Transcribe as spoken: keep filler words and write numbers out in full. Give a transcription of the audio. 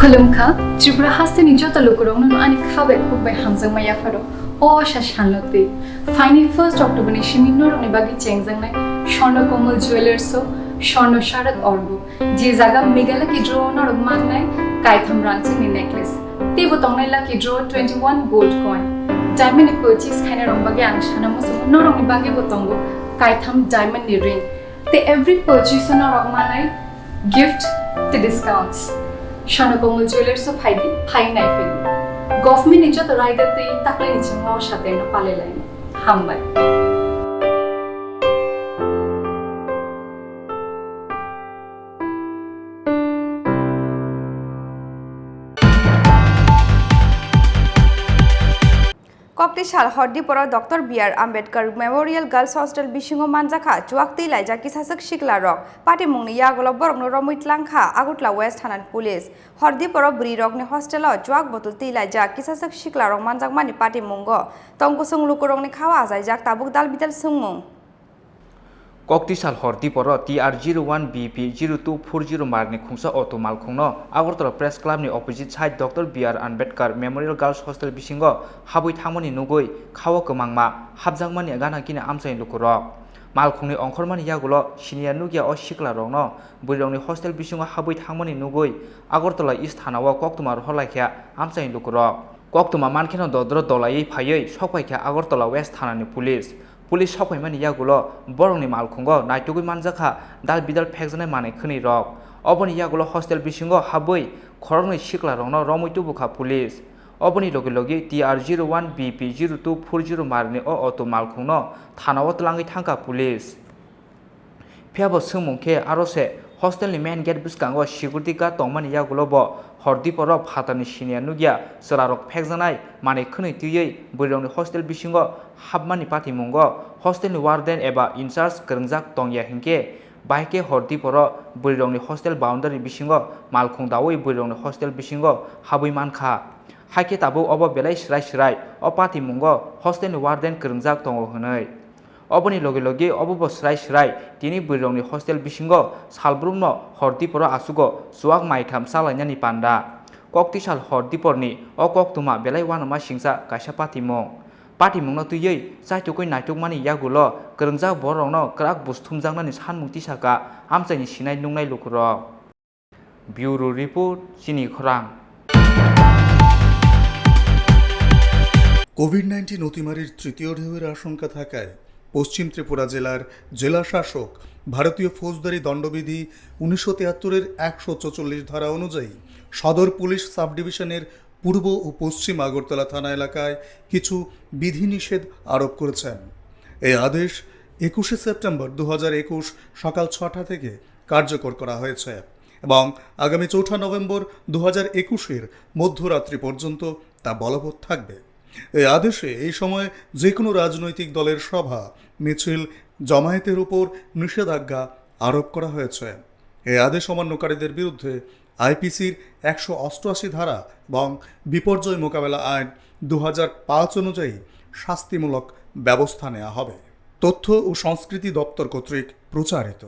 Khulumkha, Tripura hasteni joto lukurokno ani kha bai khuk bai hamjakma yapharo. O asa salno twi phaini first October ni simi norokni bagwi chengjaknai Swarna Komal Jewellers o Swarna Sharak Orgo, je jaga Meghalaya Lucky Draw o norok mannai kaitham rangchakni necklace. Teibo tongnai Lucky Draw twenty one gold coin. Diamond ni purchase khainai rok bagwi ang sana muchungo norokni bagwi bo tongo kaitham diamond ni ring. Tei every purchase o norok manai gift tei discounts. Swarna Komal Jewellers o phaidi, phai nai phaidi. Government ni joto raida tei taklai ni chwngno o sateno palai laini. Hambai. Koktisal Hordiporo Doctor B R Ambedkar Memorial Girls Hostel bisingo manjakha chuak twi laijak kisaswk siklarok. Patimungni yagulo borokno romwi tlangkha Agartala West Thanani Police. Hordiporo bwrwirokni hostelo chuak botol twi laijak kisaswk siklarok manjakmani patimungo tongkusung lukurokni khao achaijak tabuk dal bidal swngmung. Koktisal Hordiporo T R zero one B P zero two four zero marni khungsa auto malkhungno Agartala Press Club ni opposite side Doctor B R Ambedkar Memorial Girls Hostel bisingo habwi thangmani nugwi khao kwmangma hapjakmani gana gini amchaini lukurok. Malkhungni ongkhormani yagulo siniya nukya o siklarokno bwrwirokni hostel bisingo habwi thangmani nugwi Agartala East Thanao koktwma rohorlaikha amchaini lukurok. Koktwma mankheno dodro dolaiwi phaiwi sokphaikha Agartala West Thanani Police. Police sokphaimani yagulo borokni malkhungo naitugwi manjakha dal bidal phekjaknai manwi khwnwi rok. Oboni yagulo hostel bisingo habwi khoroknwi siklarokno romwi tubukha police. Oboni logi logi T R zero one B P zero two four zero marni o auto malkhungno thanao twlangwi thangkha police. Phiya bo swngmung khe aro se hostel ni main gate bwskango security guard tongmani yagulo bo Hordiporo phatarni siniya nukya chwlarok phekjaknai manwi khwnwi twiwi bwrwirokni hostel bisingo hapmani patimungo hostel ni warden eba in charge kwrwngjak tongya hinkhe bahai khe Hordiporo bwrwirokni hostel boundary bisingo malkhung daui bwrwirokni hostel bisingo habwi mankha. Haikhe tabuk obo belai swrai swrai o patimungo hostel ni warden kwrwngjak tongo hwnwi. Oboni logi logi obo bo swrai swrai tini bwrwirokni hostel bisingo salbrumno Hordiporo achugo chuak maitham chalainani panda. Koktisal Hordiporni o koktwma belai uanama singcha kaisa patimung. Patimungno twiwi chaitukwi naitukmani yagulo kwrwngjak bororokno kwrak buj thumjaknani sanmung tisaka amchaini sinai nuknai lukurok. Bureau Report, Chini Khorang. Covid nineteen অতিমারির তৃতীয় ঢেউয়ের আশঙ্কা থাকায় পশ্চিম ত্রিপুরা জেলার জেলা শাসক ভারতীয় ফৌজদারি দণ্ডবিধি উনিশশো তিয়াত্তরের একশো চৌচল্লিশ ধারা অনুযায়ী সদর পুলিশ সাব ডিভিশনের পূর্ব ও পশ্চিম আগরতলা থানা এলাকায় কিছু বিধিনিষেধ আরোপ করেছেন। এই আদেশ একুশে সেপ্টেম্বর দু হাজার একুশ সকাল ছটা থেকে কার্যকর করা হয়েছে এবং আগামী চৌঠা নভেম্বর দু হাজার একুশের মধ্যরাত্রি পর্যন্ত তা বলবৎ থাকবে। এই আদেশে এই সময় যে কোনো রাজনৈতিক দলের সভা, মিছিল, জমায়েতের উপর নিষেধাজ্ঞা আরোপ করা হয়েছে। এই আদেশ অমান্যকারীদের বিরুদ্ধে আইপিসির একশো অষ্টআশি ধারা এবং বিপর্যয় মোকাবেলা আইন দু হাজার পাঁচ অনুযায়ী শাস্তিমূলক ব্যবস্থা নেওয়া হবে। তথ্য ও সংস্কৃতি দপ্তর কর্তৃক প্রচারিত।